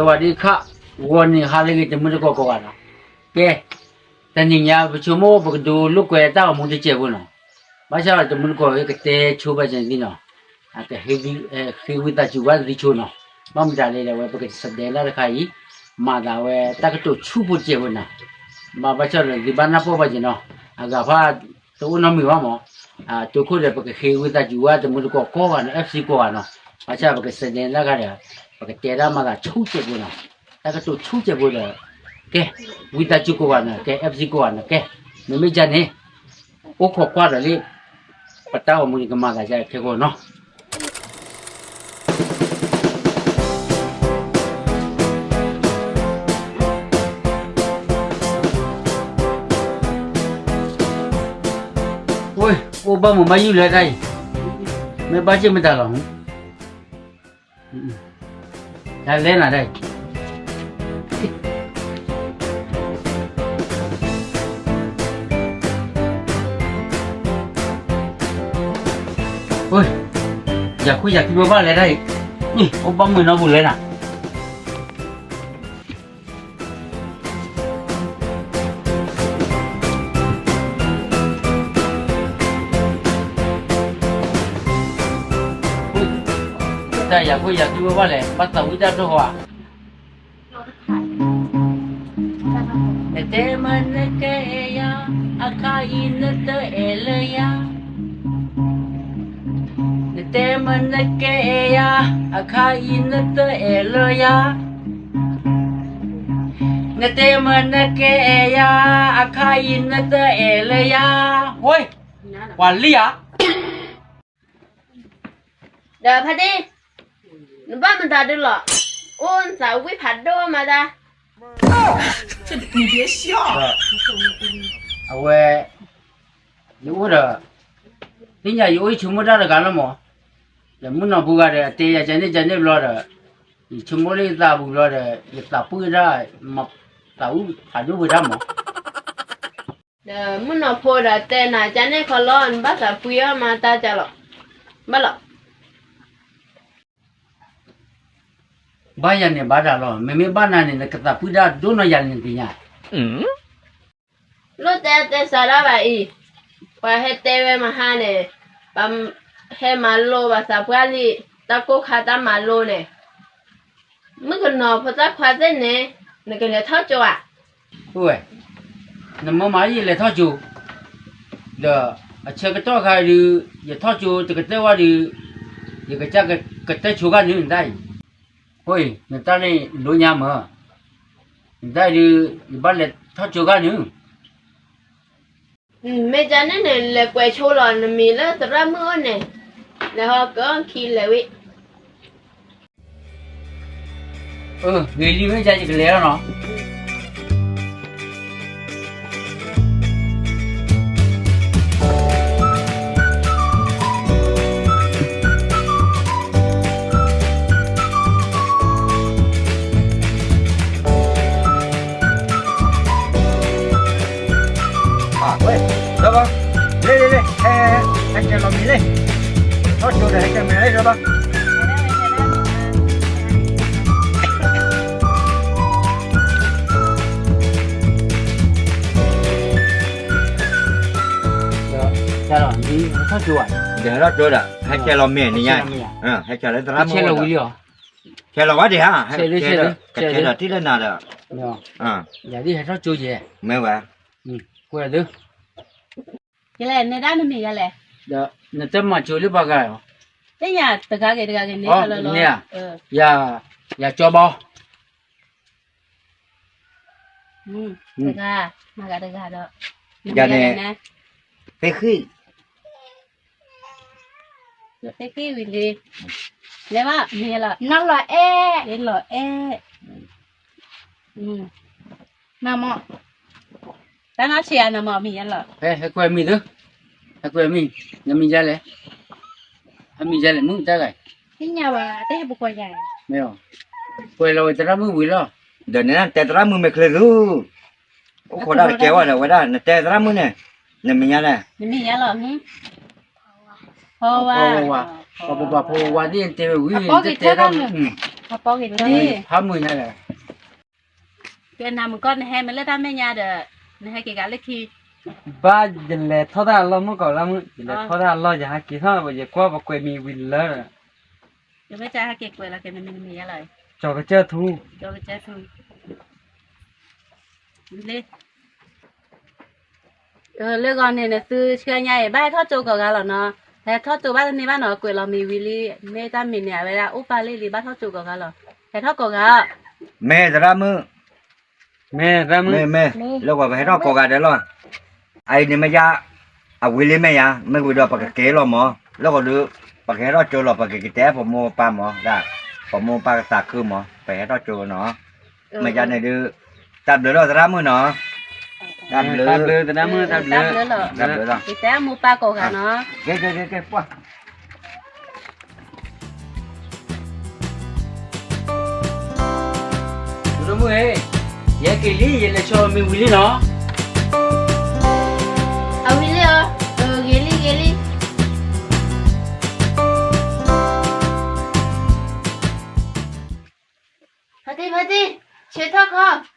สวัสดีค่ะ ဂီၤန့ၣ်ဟါလၢအဂ့ၤ တမုၢ်တကိးကိးဂၤနီၤ. ကဲ, တနံၤညါပဆိကမိၣ်ပကဒိလိာ်ကွဲတၢ်ဂီၤမူတစဲးဖိနီၤ. ဘၣ်ဆၣ်ဒီးတမုၢ်တကိး ကတဲဆိဘၣ်စဲန့ၣ်နီၤ, ဃ့ဝံသးစူၤဝဲသ့ဆိနီၤ. ဘၣ်မတၤလဲၣ်ဒီး အဝဲပကစဲးဒဲးလၢတခါအံၤ မၤသးဝဲတၢ်ကတိၤဆူၣ်ဖိစဲးဖိနီၤ. ဘၣ်ဘၣ်ဆၣ်ဒီး သုဘၣ်နၢ်ပၢၢ်ဘၣ်က့ၤနီၤ, အဂၤဖၣ်တအိၣ်နီတမံၤဘၣ်မး. အတိခိၣ်ဒီး ပကဃ့ဝံသးစူၤဝဲတမုၢ်တကိးကိးဂၤနီၤ, FC ကိးဂၤနီၤ. ဘၣ်ဆၣ်ပကစဲးဒဲးလၢတခါဒီး ပကတဲဒၣ်မၤသးဆူၣ်စဲးဖိနီၤ. တၢ်ကတိၤဆူၣ်စဲးဖိဒီး ကဲ, ဝံသးစူၤကိးဂၤနီၤ, ကဲ FC ကိးဂၤနီၤ, ကဲ, မ့မ့ၢ်ဒ်န့ၣ် အိၣ်ခိးကွၢ်ဒီးလံ, ပတၢ်ဂီၤမူန့ၣ်ကမၤသးဒ်ခဲကိာ်နီၤ. အိၣ်ဘၣ်မုာ်ဘၣ်ယုၢ်လၢတၢ်အံၤ, မ့ၢ်ဘၣ်စ့ၢ်မတၤလီၤ. တၢ်လဲၤနၤတၢ်အံၤ, ယၤခိၣ်ယၤခံဘၣ်လဲၤတၢ်အံၤ, အိၣ်ဘၣ်မုာ်နီတပူၤလဲၤနၤ. တၢ်ယၤခိၣ်ယၤခံဘၣ်လဲၤ ဘၣ်သးဝံၣ်တၢ်ဒိၣ်ဟီဧါ. နတဲမ့ၢ်နကအဲၣ်ယၤ, အခါအံၤနတအဲၣ်လၢယၤ. နတဲမ့ၢ်နကအဲၣ်ယၤ, အခါအံၤနတအဲၣ်လၢယၤ. နတဲမ့ၢ်နကအဲၣ်ယၤ, အခါအံၤနတအဲၣ်လၢယၤ. ဝဲ, ပှၤလံဧါ. ဒီးဖါတံၢ်, နဘၣ်မတၤဒုလီၤ, အိၣ်နသးဝံၣ်ဖးဒိၣ်မးတၢ်. အဝဲ, ယအိၣ်ဒီး, သ့ၣ်ညါယအိၣ်ယဆိကမိၣ်တၢ်တဂၤလီၤမး, ယမုၢ်နီၢ်ဖိဂၤဒီး အတဲယၤကန့ၢ်ကန့ၢ်ဘျီဒီး, ယဆိကမိၣ်လၢယသးပူၤဘျီဒီး ယသးပှံၢ်တၢ်, သးဝံၣ်ဖးဒိၣ်ဝဲတၢ်မး. ဒီးမုၢ်နီၢ်ဖိဒီးတဲနၤကန့ၢ်ခီလီၤ နဘၣ်သးပှံၢ်အီၣ်မးတၢ်ကလီၤ, ဘၣ်လီၤ. ဘၣ်ယၤန့ၣ်ဘၣ်တၢ်လီၤ, မ့မ့ၢ်ဘၣ်နၤန့ၣ် နကသးပှံၢ်တၢ်ဒိၣ်နီၢ်ယၤန့ၣ်သ့ၣ်ညါ. လိၣ်တဲတဲစးဒၣ်ဘၣ်အံၤ, ပှၤဟဲတဲဝဲမဟါန့ၣ်, ပှၤဟဲမၤလိဘၣ်သးပှၢ်လံ, တၢ်ကိၢ်ခါတၢ်မၤလိန့ၣ်, မုၣ်ကနီၤဖိသၣ်ခွါသ့ၣ်န့ၣ်, နကလဲၤထီၣ်ကၠိဧါ. အိၣ်ဝဲ, နမၢမၤယလဲၤထီၣ်ကၠိ, ဒီးအဆၢကတီၢ်ခါဒုး, ယထီၣ်ကၠိတကတၢၢ်ဝဲဒုး, ယကစၢ်ကတၢၢ်ဆိဂၤနုၤနတၢ်အံၤ, အဃိအံၤ နတၢ်န့ၣ်လိညါမၢ, နတၢ်အံၤဒုး, ယဘၣ်လဲၤထီၣ်ကၠိဂၤနုၤ. မ့ၢ်ကန့ၣ်န့ၣ် လဲၤကွဲးဆိလီၤ နမံၤလၢသရၣ်မုၣ်အိၣ်န့ၣ်, လဲၤဟီကၢခံလဲၤဝံၤ. အၢ ဂ့ၤလံ မ့ၢ်ကယကလဲၤလီၤနီၤ. ဝဲ, လၢဘၣ်, လ့လ့လ့, ဟဲ, ဟဲကဲလီၤမံၤလ့, ထီၣ်ကၠိဒီးဟဲကဲမံၤလ့ လၢဘၣ်. ဒီးဟဲထီၣ်ကၠိဒီး ဟဲကဲလီၤမံၤန့ၣ်ညါ, ဟဲကဲလီၤသရၣ်မုၣ်, ဟဲကဲလီၤဝဲဒၣ်ဧါ, ကဲဒီးထံၣ်လၢနၤဒီး, ယၤဒ်ဟဲထီၣ်ကၠိယဲ, မ့ၢ်ဝဲ, ကွဲးသု ယလဲၣ် နဲဒၣ်နမံၤယၤလဲၣ်, ဒီးနတမၤကၠိလၢပှၤဂၤလီၤ, သ့ၣ်ညါတဂၤဂ့ၤတဂၤဂ့ၤန့ၣ်, ယၤကၠီဘီ, တဂၤ, မၤဂၤတဂၤဒီး, ယၤန့ၣ်, သ့ၣ်ဃံၣ် သ့ၣ်ဃံၣ်ဝံၤလံ, လဲၤဘၣ်မ့ၢ်လီၤ, နီၢ်လီၤအဲၣ်, လီၤအဲၣ်, နမ့ၢ်, တၢ်နီၢ်ဆံးဧါ နမ့ၢ်မံၤယါလီၤ, ဟဲကွဲးမံၤသု, ဟဲကွဲးမံၤ, နမံၤယါလဲၣ်, ဟဲမံၤယါလဲၣ် မုၢ်တၢ်ဂၤ, သ့ၣ်ညါဘၣ် တဟဲပကွၢ်ယါ, မ့ၢ်, ကွဲးလီၤဝဲသရၣ်မုၣ်ဝံၤလီၤ, ဒီးနတဲသရၣ်မုၣ်မဲာ်ချ့သု အိၣ်ခိးဒၣ်တကဲဝဲဒီး ဝဲဒၣ် နတဲသရၣ်မုၣ်န့ၣ်, နမံၤယါလဲၣ်, နမံၤယါလီၤ, ဖီဝါ, ဖီဝါ, ပှၤပပှၤဖိဝါဒ်တဲဝဲဝံၤ တဲသရၣ်မုၣ်, ဖးမုာ်ညါဒီး, ကဲနၤမုၢ်ကီၢ် နဟဲမ့ၢ်လၢတၢ်မဲာ်ညါဒီး နဟဲက့ၤဂၤလၢခံ, ဘၣ်ယလဲၤထီၣ်တၢ်အလီၢ်မုၢ်ကီၢ်လၢမုၢ် ယလဲၤထီၣ်တၢ်အလီၢ် ယဟဲက့ၤထီၣ် ယကွၢ်ပကွဲးမံၤဝံၤလၢ ကမ့ၢ်ကဟဲက့ၤကွဲးလီၤက့ၤနမံၤနမံၤယါလီၤ, ကၠီၤကစၢၢ်ထူ, ကၠီၤကစၢၢ်ထူ, လၢဂီၤန့ၣ် နသုဆှၢညါအံၤ ဘၣ်ဟဲထီၣ်ကၠိကိးဂၤလီၤနီၤ, ဟဲထီၣ်ကၠိဘၣ်တန့ၢ်ဘၣ်နီၤ ကွဲးလီၤမံၤဝံၤလံ, မ့ၢ်တၢ်မံၤန့ၣ် အဝဲဒၣ်အိၣ်ပာ်လံလံ ဘၣ်ထီၣ်ကၠိကိးဂၤလီၤ, ဟဲထီၣ်ကိးဂၤ, မ့ၢ်သရၣ်မုၣ် မ့ၢ်သရၣ်မုၣ်, မ့ၢ်မ့ၢ်, လၢဂီၤပဟဲထီၣ်ကိးဂၤဒဲးလီၤ, အအံၤန့ၣ်မ့ၢ်ယါ, အဝံၤလံမ့ၢ်ယါ, မ့ၢ်ဝံၤဒီးပကက့ၤလီၤမး, လၢဂီၤဒီး, ပကဟဲထီၣ်ကၠိလီၤ ပကက့ၤတဲပမိၢ်ပၢ်မး, ဒ်ပမိၢ်ပၢ်ကသးခုမး ပဟဲထီၣ်ကၠိနီၤ, မ့ၢ်ယါန့ၣ်ဒုး, တၢ်ဘျုးလီၤသရၣ်မုၣ်နီၤ, တၢ်ဘျုး, တၢ်ဘျုး, တၢ်ဘျုးလီၤ, က့ၤတဲမိၢ်ပၢ်ကိးဂၤနီၤ, က့ၤက့ၤက့ၤက့ၤပှၢ် မုၢ်ဧၢ, ယဟဲက့ၤလံ ယလဲၤဆှၢမံၤဝံၤလံနီၤ, အဝံၤလံဧါ, ဂ့ၤလံဂ့ၤလံ, ဖါတံၢ်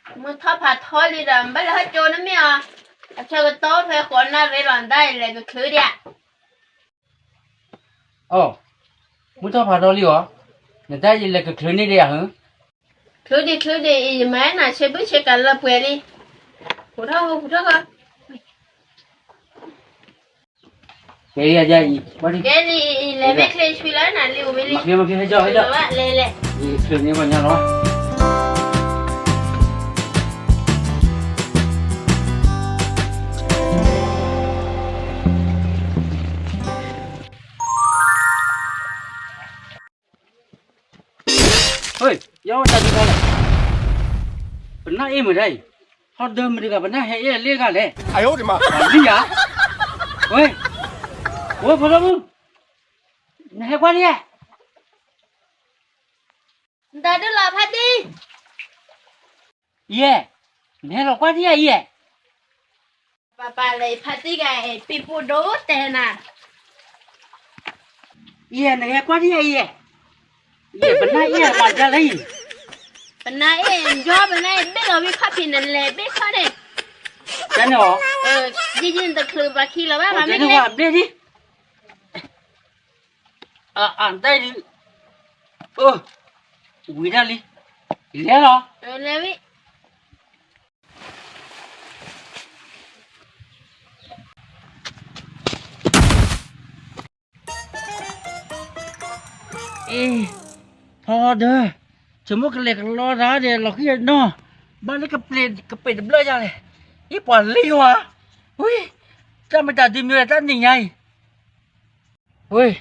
ဖါတံၢ်, ဆၢထၢၣ်ခီ, မုၢ်ထီၣ်ဖးထီလံဒီး ဘၣ်လဲၤဟီၣ်ကၠိနမ့ၢ်ဧါ, အဆၢကတီၢ်ဖဲဃိးနၣ်ရံၣ်လီၤ နတၢ်အံၤလဲၤကချုးဒံးဧါ အိ, မုၢ်ထီၣ်ဖးထီလံဧါ, နတၢ်အံၤလဲၤကချုးန့ၢ်ဒံးဧါဟၢ, ချုးဒံးချုးဒံးအံၤ ယမၤနၤဆၢဘုၣ်ဆၢကၤလၢပှဲၤလံ, ဟူးထီၣ်ဟူးထီၣ်ခီ, ကဲလံအံၤ, ကဲလံအံၤ လဲၤမ့ၢ်ချ့ဆှံလၢနၤလံ အိၣ်မ့ၢ်လံ, လဲၤလဲၤ, လဲၤန့ၣ်ပှၤညါလီၤ ယတၢ်ဒ်လဲၣ်, ပနၢ်အ့ၣ်မုာ်ဒၣ်အံၤ, ထီၣ်ဒၢမုၢ်တဂၤ ပနၢ်ဟဲအ့ၣ်လၢဂၤလဲၣ်, လံယၤ, ဝဲ, ဝဲဖိဒိၣ်မုၣ်, နဟဲကွၢ်ဒ်ယဲၢ် နတၢ်ဒုးလီၤဖါတံၢ်, ယဲၢ်, နဟဲလီၤကွၢ်ဒ်ယဲၢ်ယဲၢ် ပပာ်လၢဖါတံၢ်ဂၤအံၤ ပံၤပူၤဒိၣ်တဲနၤ, ယဲၢ် နဟဲကွၢ်ဒ်ယဲၢ်ယဲၢ်, ယဲၢ်ပနၢ်အ့ၣ်မၤဒ်လဲၣ်အံၤ, ပနၢ်အ့ၣ်ညီ ပနၢ်အ့ၣ်ဘ့ၣ်လီၤဝံၤခီၣ်ဖံး နလဲၤဘ့ၣ်ခီၣ်န့ၣ်, တၢ်န့ၣ်အီၤ, ယယတချုးပှၤခံလီၤဘၣ် ပှၤမ့ၢ်န့ၣ်ဝဲဘ့ၣ်ဒ် အတၢ်ဒုး, ဝံၤဒၣ်လံ, လဲၤလီၤ, လဲၤဝံၤ, အ့, ထီဒီး, ဆိကမိၣ်ကလဲၤကလီတၢ်ဒီး လီၤဃံၤနီၤ, ဘၣ်လၢကပ့ၤတဘျၢၣ်ယါလဲၣ်, အ့ၣ်ပှၤလံဝါ, ဝံၤ, တၢ်မ့ၢ်တၢ်ဒုးမ့ၢ်ဝဲတၢ်နံၤညါအံၤ ဝ့ၢ်,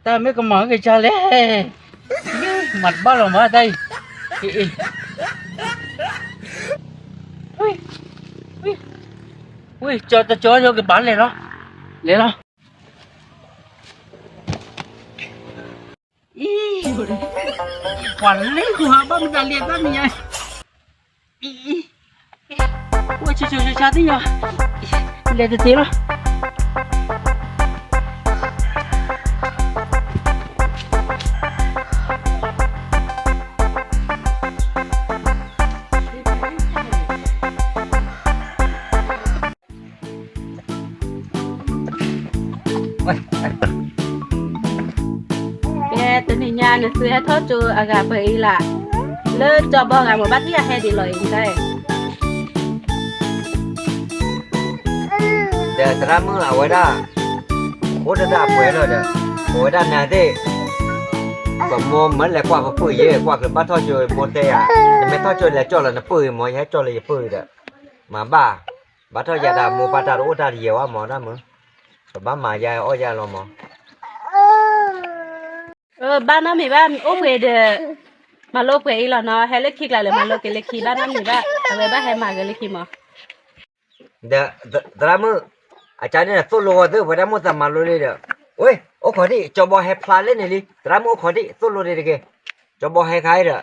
တၢ်မ့ၢ်ကမၤက့ၤကၢ်လဲၣ်, မၤတဘၣ်လီၤမးတၢ်အံၤ, အ့, ဝ့ၢ်, ဝ့ၢ်, ကၠီတကၠီယကဘၣ်လဲၤလီၤ, လဲၤလီၤ, အံၤ, ပှၤလၢကွၢ်ဘၣ်မတၤလဲၣ်တၢ်နံၤညါ အံၤ, အိၣ်ဆူၣ်ဆူၣ်ဆါဆါသ့ၣ်ညါ, လဲၤတသ့လီၤ. ကဲ တနံၤညါ နသုဟဲထီၣ်ကၠိအဂၤပှဲၤအံၤလၢ်, လၢကၠီဘီဂၤမ့ၢ်ဘၣ်သ့ၣ်ညါဟဲဒ်လီၤအံၤတခါ, ဒီးသရၣ်မုၣ်အဝဲဒၣ်, အိၣ်တဒၣ်ပှဲၤလီၤဒီး, ပဝဲဒၣ်နၤသ့ၣ်, ပမိၢ်မၢလဲၤကွၢ်ပပုၢ်ယဲ ကွၢ်ကဘၣ်ထီၣ်ကၠိမိၢ်တဲယၤ, နမ့ၢ်ထီၣ်ကၠိလဲၤကၠီၣ်လီၤနပုၢ်အံၤမ့ၢ် ယဟဲကၠီၣ်လၢယပုၢ်အံၤဒီး, မၤဘၣ်, ဘၣ်ထီၣ်ယၤတၢ်မိၢ်ပၢ်တၢ်တအိၣ်တၢ်တယဲၢ်ဝဲမ့ၢ်ဒၣ်မုၢ်, ပဘၣ်မၤယါအီၣ်ယါလီၤမ့ၢ် ဘၣ်နီတမံၤဘၣ် အိၣ်ပှဲၤဒီး, မၤလိပှဲၤအံၤလီၤနီၤ ဟဲလၢခံကျါလၢမၤလိက့ၤလၢခံဘၣ်နီတမံၤဘၣ် အဝဲဘၣ်ဟဲမၤဂ့ၤလၢခံမ့ၢ်, ဒီး, သရၣ်မုၣ်, အကါန့ၣ်သိၣ်လိဂီၤသု ပဝဲဒၣ်မိၢ်သးမၤလိလံဒီး, ဝ့ၢ်, အိၣ်ခိးဒံး ကၠီဘီဟဲဖျါလၢန့ၣ်လံ သရၣ်မုၣ်အိၣ်ခိးဒံး သိၣ်လိဒံးတက့ၢ်, ကၠီဘီဟဲခါအံၤဒီး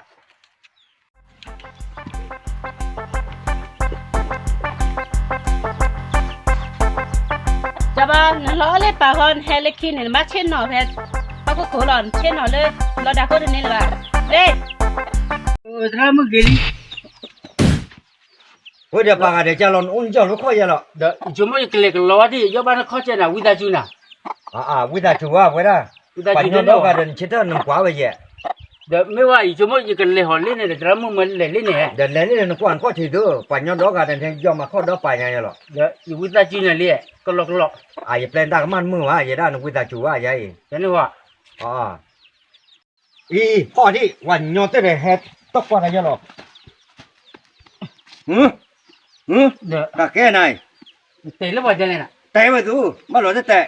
ကၠီဘီ နလီၤလၢပာ်ဃီ နဟဲလၢခံန့ၣ် နဘၣ်ဆ့ၣ်နီၤဖဲ, ဟီၣ်ခိၣ်ခိၣ်လီၤ နဆ့ၣ်နီၤလၢ, လီၤဒၣ်ခိၣ်တန့ၢ်လၢၤဘၣ်, သရၣ်မုၣ်ဂ့ၤလံ, ဝဲဒီးပှၤဂၤဒီးကၢ်လီၤ နအိၣ်နကၠီၣ်လၢခီၣ်ယဲလီၤ, ဒီးယဆိကမိၣ်ယကလဲၤကလီဝဲဒၣ် ယီၣ်ဘၣ်နခီၣ်ကဲနၤ ဝံသးစူၤနၤ, ဝံသးစူၤဝဲဒၣ်, ပှၤညီဒီဂၤဒီးနဆၢထၢၣ်နကွၢ်ဝဲယဲ, ဒီးမ့ၢ်ဝဲယဆိကမိၣ်ယကလဲၤဟီၣ်လၢန့ၣ်ဒီး သရၣ်မုၣ်မ့ၢ်လဲၤလၢန့ၣ်, ဒီးလဲၤလၢန့ၣ်နကွၢ်နခီၣ်ထံးသု, ပှၤညီဒီဂၤဒီးယီၣ်မၤခီၣ်ဒီးပာ်ညါယဲလီၤ, ဒီးယဝံသးစူၤနၤလံ, ကလီကလီ, ယပျဲနတၢ်ကမၣ်တမုာ်ဘၣ် ယဲဒၣ်နဝံသးစူၤဘၣ်ယဲအံၤ, တန့ၢ်ဝဲ အံၤ ဟီၣ်ဒံး ပှၤညီတၢ်ဒီးဟဲတကွၢ်တၢ်ယဲလီၤ, တၢ်ကဲနၤ, တဲလၢပှၤတဲလဲၣ်နၤ, တဲဝဲသု, ဘၣ်လီၤတတဲ,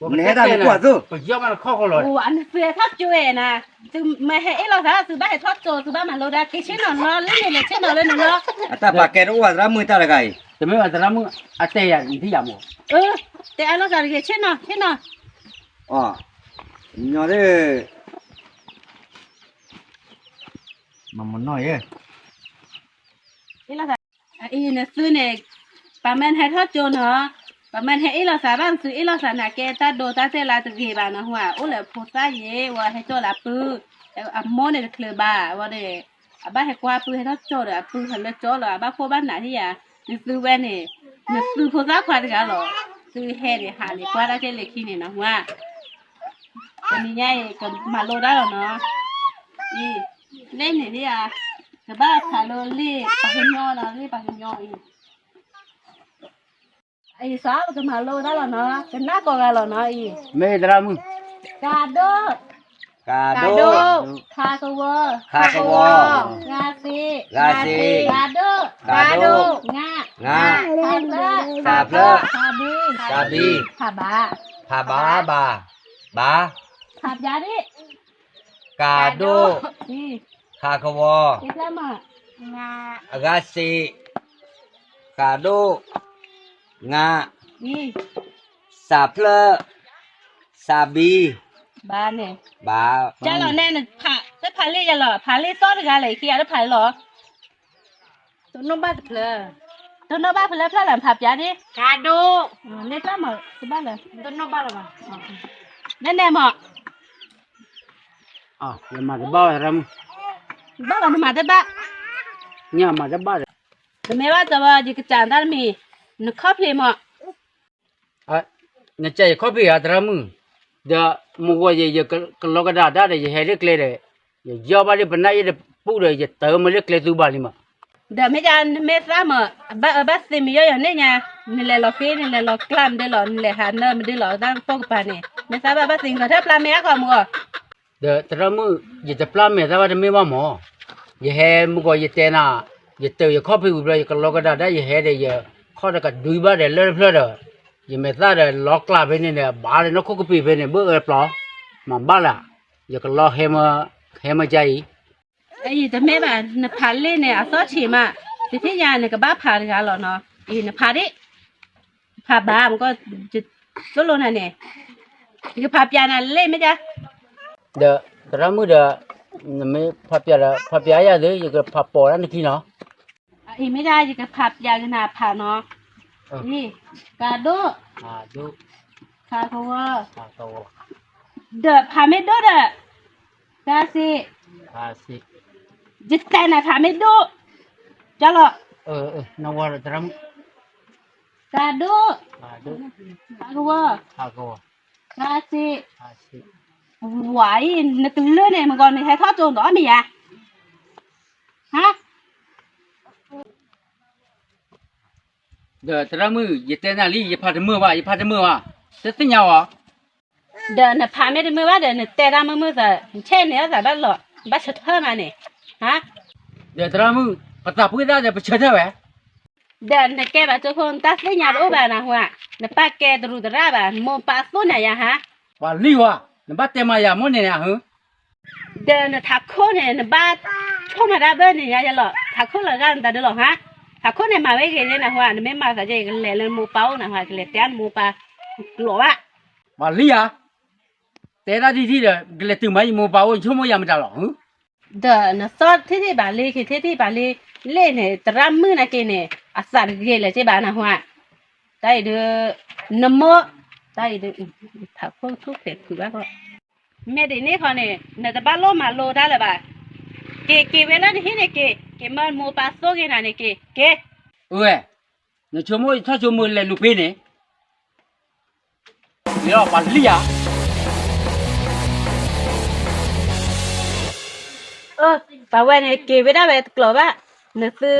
နဟဲတၢ်နကွၢ်သု, ပယီၣ်ဘၣ်နခီၣ်ဃီလီၤ, နသုဟဲထီၣ်ကၠိဝဲနၤ, သုမ့ၢ်ဟဲအ့ၣ်လိာ်သး သုဘၣ်ဟဲထီၣ်ကၠိ သုဘၣ်မၤလိတၢ် က့ၤဆ့ၣ်နီၤလီၤ လၢန့ၣ်လဲၤဆ့ၣ်နီၤလၢန့ၣ်လီၤ, အတၢ်ပာ်ကဲတအိၣ်ဘၣ်သရၣ်မုၣ်တၢ်တဂၤအံၤ, တမ့ၢ်ဘၣ်သရၣ်မုၣ် အတဲယၤနထံၣ်ယၤမး, တဲအါလိာ်သးတဂ့ၤ ဆ့ၣ်နီၤ ဆ့ၣ်နီၤ ညီဒၣ် မမနီၢ်ယဲ, အံၤနသုန့ၣ်, ပှၤမၢနဟဲထီၣ်ကၠိနီၤ, ပှၤမၢနဟဲအ့ၣ်လိာ်သးဘၣ် နသုအ့ၣ်လိာ်သးနၤကဲတၢ်ဒိတၢ်တဲာ်လၢတဂ့ၤဘၣ်နီၤ ဟူဧါ, အိၣ်လၢဖိသၣ်ယဲ ဝဲဟဲကၠီလၢအပုၢ်, အမိၢ်န့ၣ်တချုးဘၣ် ဝဲန့ၣ်, အဘၣ်ဟဲကွၢ်ပုၢ်ဟဲထီၣ်ကၠိဒီး အပုၢ်ဟဲလၢကၠီလီၤ အဘၣ်ခိၣ်ဘၣ်နးဟံၣ်ယၤ, နသုဝဲန့ၣ်, နသုဖိသၣ်ခွါတဂၤလီၤ, သုဟဲန့ၣ် ဟးန့ၣ် ကွၢ်တၢ်ကဲလၢခံန့ၣ်နီၤ ဟူဧါ တနံၤညါအံၤ ကမၤလိတၢ်လီၤနီၤ, အံၤ, လၢန့ၣ်ဒ်ဧါ, ကဘၣ်ဖးလိလံာ်ပှၤကညီနီၤ လံာ်ပှၤကညီအံၤ, အံၤ စီၤအၣ် ပကမၤလိတၢ်လီၤနီၤ ကနၣ်ကိးဂၤလီၤနီၤအံၤ, မ့ၢ်သရၣ်မုၣ်, ကၤဒိၣ်, ကၤဒိၣ်, ခးကဝီၤ, ခးကဝီၤ, ဂၤစ့း, ဂၤစ့း, ကၤဒိၣ်, ကၤဒိၣ်, ငါ, ငါ, ဖးဖျၢၣ်, ဖးဖျၢၣ်, ဖးဘံ, ဖးဘံ, ဖးဘါ, ဘါ, ဘါ, ဖးပၠးဒ့ၣ် ကၤဒိၣ်, ခးကဝီၤ, အဂၤစ့း, ကၤဒိၣ်, ငါ, စးဖျၢၣ်, စးဘံ, ဘါန့ၣ်, ဘါ, ကၢ်လီၤနဲ တဖးလ့ၣ်ယလီၤ ဖးလ့ၣ်သီၣ်တဂၤလဲၣ် ခံဂၤတဖးလီၤ တနိၣ်ဘၣ်တဖျၢၣ်, တနိၣ်ဘၣ်ဖဲလဲၣ်ဖျၢၣ်လၢဖးပၠးန့ၣ်, ကၤဒိၣ်, လ့ၣ်ဖျၢၣ်မး တဘၣ်လၢ, တနိၣ်ဘၣ်လၢၤဘၣ်, နဲနဲမး, ယမၤတဘၣ်ဝဲသရၣ်မုၣ်, ဘၣ်လီၤနမၤတဘၣ်, ညမၤတဘၣ်ဒီး, တမ့ၢ်ဘၣ်တဘၣ် ယကစၢ်တၢ်တမံၤ, နခီၣ်ဖံးမး နကဲယခီၣ်ဖံးဧါ သရၣ်မုၣ်, ဒီးမုၢ်ဂီၤယဲ ယကလီကဒါဒၣ်ဒီး ယဟဲလၢကျဲဒီး, ယယီၣ်ဘၣ်လၢပနၢ်အ့ၣ်တပူၤဒီး ယတၢ်မ့ၢ်လၢကျဲသူဘၣ်လံမး, ဒီးမ့ၢ်ဒ်နမ့ၢ်သးမး ဘၣ်အၢဘၣ်သံမ့ၢ်ယီၣ်ယၤန့ၣ်ညါ, နလဲၤလီၤဃ့ နလဲၤလီၤကျါမဒုလီၤ နလဲၤဟးနၢမဒုလီၤ တၢ်ပိာ်ကပၤန့ၣ် မ့ၢ်သးဘၣ်ဘၣ်သံကထၢၣ်ဖျါမ့ၢ်အါခီမုၢ်အီၤ ဒီးသရၣ်မုၣ် ယတပျၢ်မဲာ်သးဘၣ်တမ့ၢ်ဘၣ်မး, ယဟဲမုၢ်ဂီၤယတဲနၤ, ယတၢၤယခီၣ်ဖံးဝံၤဘျီ ယကလီကဒါဒၣ် ယဟဲဒီးယခီၣ်ဒီးကဒုဘၣ်ဒီးလၢတဖျၢၣ်ဒီး, ယမဲာ်သၣ်ဒီးလီၤကျးဖဲန့ၣ်ဒီး ဘၣ်လၢနီၢ်ခိကပံာ်ဖဲန့ၣ် ဘၣ်အၢပျီ, မၤဘၣ်လၢ, ယကလီဟဲမ, ဟဲမကါအံၤ အံၤတမ့ၢ်ဘၣ် နဖးလံာ်န့ၣ် အသီၣ်ဆံးမး, တထံၣ်ညါနကဘၣ်ဖးတဂၤလီၤနီၤ, အံၤနဖးဒံး, ဖးဘၣ်မကီၢ်, သိၣ်လိနၤန့ၣ်, ယကဖးပၠးနၤလံာ်မ့ၢ်ဒၣ်, ဒီးသရၣ်မုၣ်ဒီး, နမ့ၢ်ဖးပၠးဒီး ဖးပၠးယၤသ့ ယကဖးပိာ်ဒၣ်နခံနီၤ, အံၤမ့ၢ်ဒၣ်ယကဖးပၠးကနၤဖးနီၤ, အံၤ, ကၤဒိၣ်, ခးကဝီၤ, ဒီးဖးမ့ၢ်ဒိၣ်ဒီး, ကၤစ့း, ယတဲနၤဖးမ့ၢ်ဒိၣ်, ကၢ်လီၤ, ကၤဒိၣ်, ကၤကဝီၤ, ကၤစ့း, ဝၤအံၤ နကလၢန့ၣ် မ့ၢ်ဂီၤနဟဲထီၣ်ကၠိနဒီးအီၣ်မ့ၢ်ယၤ, ဟါ ဒီးသရၣ်မုၣ် ယတဲနၤလံ ယဖးတမုာ်ဘၣ် ယဖးတမုာ်ဘၣ်, တသ့ၣ်ညါဝဲ, ဒီးနဖးမ့ၢ်တမုာ်ဘၣ်ဒီး နတဲတၢ်မုာ်မုာ်သး နဆဲၣ်န့ၢ်အသးဘၣ်လီၤ ဘၣ်ဆၢထၢၣ်မးန့ၣ်, ဟါ, ဒီးသရၣ်မုၣ် ပသးပှၢ်သၣ်ဒီးပဆၢထၢၣ်ဝဲ, ဒီးနကဲဘၣ်ကၠိဖိ နတၢ်သ့ၣ်ညါတအိၣ်ဘၣ်နဟူဧါ, နပၢ်ကဲတရူးသရၣ်ဘၣ် နမိၢ်ပၢ်သိၣ်နၤယၤဟါ, ပှၤလံဝဲ, နဘၣ်တဲမၤယၤမိၢ်န့ၣ်န့ၣ်ဟါ ဒီးနထးခိၣ်န့ၣ် နဘၣ်ဆိၣ်မၤတၢ်ဘၢၣ်န့ၣ်ယါယဲလီၤ, ထးခိၣ်လီၤဂာ်နသးဒုလီၤဟါ, ထးခိၣ်န့ၣ်မၤဝဲဂ့ၤန့ၣ်နဟူဧါ, နမ့ၢ်မၤသးယဲ ယကလဲၤလၢနမိၢ်ပၢ်အိၣ်နဟူဧါ, ကလဲၤတဲနမိၢ်ပၢ်, လီၤဘၣ်, ပှၤလံဧါ, တဲတၢ်ထံထံဒီး ကလဲၤတုၤမၤယမိၢ်ပၢ်အိၣ် ဆိကမိၣ်ယၤမတၤလီၤ, ဒီးနသီၣ်ထံထံဘၣ်လံ က့ၤထံထံဘၣ်လံ, လ့ၣ်န့ၣ် သရၣ်မုၣ်နာ်က့န့ၣ် အသးတဂ့ၤလၢၤက့ဘၣ်နဟူဧါ, တၢ်အံၤဒုး, နမိၢ်, တၢ်အံၤဒုး, ထးခိၣ်ထူၣ်ဖျဲးဖုးဘၣ်ဃီ မ့ၢ်ဒ်န့ၣ်ခီန့ၣ် နတဘၣ်လိၣ်မၤလိတၢ်လၢၤဘၣ်, က့ၤ က့ၤဝဲလၢနဟံၣ်န့ၣ်က့ၤ, က့ၤမၢမိၢ်ပၢ်သိၣ်က့ၤနၤန့ၣ်က့ၤ, က့ၤ. အဝဲ, နဆိကမိၣ်ယထီၣ်ကၠိမုၢ်လဲၤလူၤဖဲန့ၣ်, ယပှၤလံၣ်ဧါ. အၢ, ပှၤဝဲန့ၣ်က့ၤဝဲဒၣ်ဝဲတကျိၤဘၣ်, နသု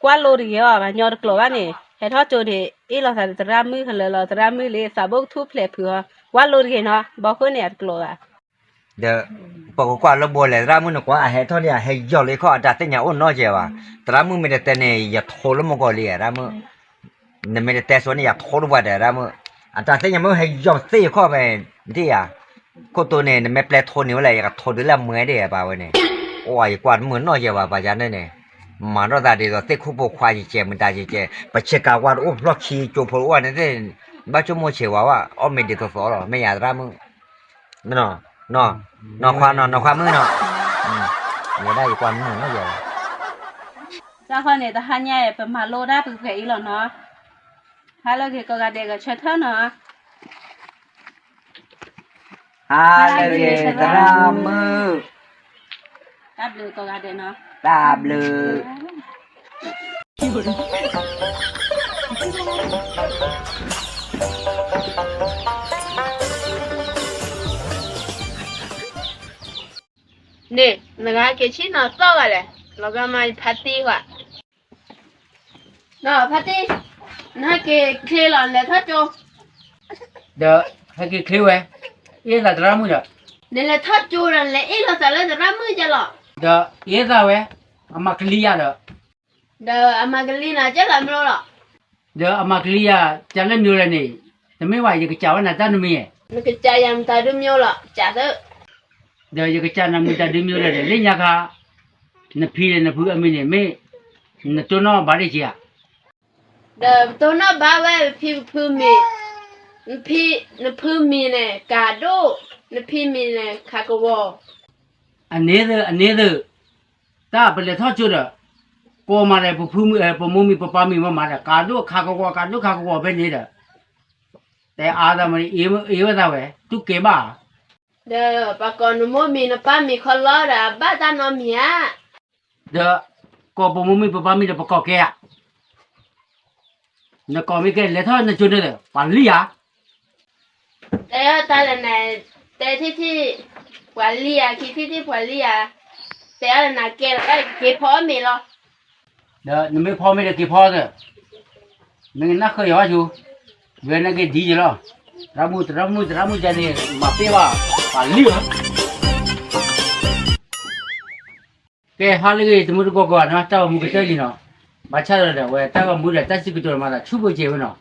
ကွၢ်လိတဂ့ၤအီၤ, ပှၤညီတကျိၤဘၣ်န့ၣ် ဟဲထီၣ်ကၠိန့ၣ် အ့ၣ်လိာ်သးဒီးသရၣ်မုၣ်ဟဲလၢလီၤ, သရၣ်မုၣ်လံသးဘိကထူၣ်ဖျဲးဖုးအီၤ, ကွၢ်လိတဂ့ၤနီၤ, ဘီခိၣ်န့ၣ်အတကျိၤဘၣ်. ဒီး ပကကွၢ်လၢဘိလဲၣ် သရၣ်မုၣ်န့ၣ်ကွၢ် အဟဲထီၣ်န့ၣ် အဟဲယီၤလၢယခီၣ် အတၢ်သ့ၣ်ညါအိၣ်နီတစဲးဘၣ်, သရၣ်မုၣ်မ့ၢ်တတဲန့ၣ် ယထိလၢမုၢ်ကီၤလံ သရၣ်မုၣ်, နမ့ၢ်တတဲဆိန့ၣ် ယထိတပှၢ်ဒီး သရၣ်မုၣ်, အတၢ်သ့ၣ်ညါမ့ၢ်ဟဲယီၤသ့ၣ်ယခီၣ်ဖဲ ဒ်ယၤ, ခိၣ်တိန့ၣ် နမ့ၢ်ပျဲထိန့ၢ်ဝဲလဲၣ် ယကထိဒုးလၢမွဲဒၣ်ပာ်ဝဲန့ၣ်, အိၣ်ယကွၢ်တမုာ်နီတစဲးဘၣ် ပှၤယၤန့ၣ်န့ၣ်, မၤထီၣ်သးဒ်သိးသ့ၣ်ခိၣ်ဖိခွါယကဲး မတၤယကဲး ပဆ့ကၤဝါတအိၣ်ဖျီၣ်ခံကၠိဖိအိၣ်န့ၣ်သ့ၣ်, ဘၣ်ဆိကမိၣ်ဆံးဝဲဝဲ အီၣ်မ့ၢ်ဒ်သိးသိးလီၤ မ့ၢ်ယၤသရၣ်မုၣ် နီၢ်ခွါနီၢ် နီၢ်ခွါမုၣ်နီၤ, မ့ၢ်ဒၣ်ယကွၢ်မုာ်နီၢ်ယၤလီၤ. တၢ်ဃီန့ၣ် တဟါညါအံၤ ပမၤလိတၢ်ပကဲအံၤလီၤနီၤ, ဟါလၢအဂ့ၤ ကိးဂၤဒဲးဂဲၤဆၢထၢၣ်နီၤ, ဟါလၢအဂ့ၤ သရၣ်မုၣ်, တၢ်ဘျုးကိးဂၤဒဲးနီၤ, တၢ်ဘျုး န့ၣ် နဂၤက့ၤဆံနီၤသီၣ်ဂၤလဲၣ်, လီၤဂာ်မးဖါတံၢ်ဝဲ, နီၤဖါတံၢ်, နဟဲက့ၤချ့လီၤ နလဲၤထီၣ်ကၠိ, ဒီး ဟဲက့ၤချ့ဝဲ, အ့ၣ်လိာ်သးသရၣ်မုၣ်ဒီး, နလဲၤထီၣ်ကၠိဒီး နလဲၤအ့ၣ်လိာ်သးလၢသရၣ်မုၣ်ကဲလီၤ, ဒီးအ့ၣ်လိာ်သးဝဲ, အမၤကလံၤယၤဒီး ဒီးအမၤကလံၤနၤကဲလီၤမ့ၢ်လီၤ, ဒီးအမၤကလံၤယၤ ကလၢမ့ၢ်လဲၣ်န့ၣ်, တမ့ၢ်ဘၣ် ယကစံးဝဲနၤတၢ်တမံၤ, နကစံးယၤမတၤဒုးမ့ၢ်လီၤ စံးသၢ, ဒီးယကစံးနၤမတၤဒုးမ့ၢ်လဲၣ်ဒီး လၢညါခါ, နဖံဒီးနဖုအမံၤန့ၣ်မ့ၢ်, နတိၢ်နီၣ်ဘၣ်ဒံးက့ၤဧါ, ဒီးပတိၢ်နီၣ်ဘၣ်ဝဲ ပဖံပဖုမံၤ, နဖံ, နဖုမံၤန့ၣ် ကၤဒိၣ်, နဖံမံၤန့ၣ် ခးကဝီၤ, အန့ၣ်သ့ၣ် အန့ၣ်သ့ၣ်, တၢ်ပလဲၤထီၣ်ကၠိဒီး, ကိးမးဒီး ပဖုမံၤ ပမိၢ်မံၤ ပပၢ်မံၤမးမးဒီး ကၤဒိၣ်ခးကဝီၤ ကၤဒိၣ်ခးကဝီၤဖဲန့ၣ်ဒီး, တဲအါသးမ့ၢ် အ့ၣ်ဝဲသးဝဲ တူၢ်ကဲဘၣ်, ဒီးပှၤကိးနမိၢ်မံၤနပၢ်မံၤခီလီၤဒီး အဘၣ်တၢ်နီတမံၤဧါ, ဒီး, ကိးပမိၢ်မံၤပပၢ်မံၤဒီး ပကိးကဲဧါ, နကိးမ့ၢ်ကဲ လဲၤထီၣ်နကၠိန့ၣ်ဒီး ပှၤလံၣ်ဧါ တဲအီၤတၢ်လၢနၤ, တဲထံၣ်ထံၣ်, ပှၤလံဧါ, ခံထံၣ်ထံၣ်ပှၤလံဧါ, တဲအီၤလၢနၤကဲလီၤ က့ၤဖီအီၣ်မ့ၤလီၤ, ဒီးနမ့ၢ်ဖီမ့ၤဒီးက့ၤဖီအီၣ်ဒီး, မ့ၢ်နၢ်ဃၢၤယၤဘၣ်ဆိ, ဝဲန့ၣ်က့ၤဒ်ယဲလီၤ, သရၣ်မုၣ် သရၣ်မုၣ် သရၣ်မုၣ်ယဲန့ၣ် မၤပ့ၢ်ဘၣ်, ပှၤလံဧါ ကဲ ဟါလၢအဂ့ၤ တမုၢ်တကိးကိးဂၤနီၤ, တၢ်ဂီၤမူကတၢၢ်လံနီၤ, ဘၣ်ဆၣ်ဒီး ဝဲတၢ်ဂီၤမူဒီး တၢ်စံးကတိၤမၤသးဆူၣ်ဖိစ့ဝဲနီၤ,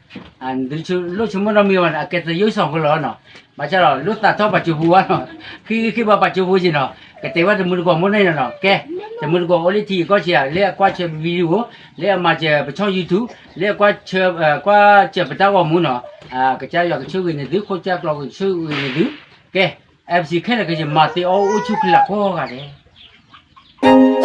နသုလိၣ်ဆိကမိၣ်နီတမံၤဘၣ်န့ၣ် အကဲသယုၢ်စီၤဃၢလီၤနီၤ, ဘၣ်ဆၣ်ဒီး လိၣ်သးထီၣ်ပာ်စၢၤဖိဝဲနီၤ, ဃ့ဃ့ဘၣ်ပာ်စၢၤဖိစ့နီၤ, ကတဲဘၣ်တမုၢ်တကိးမိၣ်န့ၣ်နီၤ, ကဲ, တမုၢ်တကိးအိၣ်လၢထံဂုၤကီၢ်ဂၤ လၢအကွၢ်ဆၢ video, လၢအမၤစၢၤပဆီၣ် YouTube, လၢအကွၢ်ဆၢ, ကွၢ်စၢၤပတၢ်ဂီၤမူနီၤ, ကစၢ်ယွၤကဆိၣ်ဂ့ၤန့ၢ်သု, ခိၣ်ကၢ်ကျီကဆိၣ်ဂ့ၤန့ၢ်သု, ကဲ, FC ခဲလၢာ်ကယမၤသ့အီၣ်အိၣ်ဆူၣ်ချ့လၢကိးဂၤဒဲး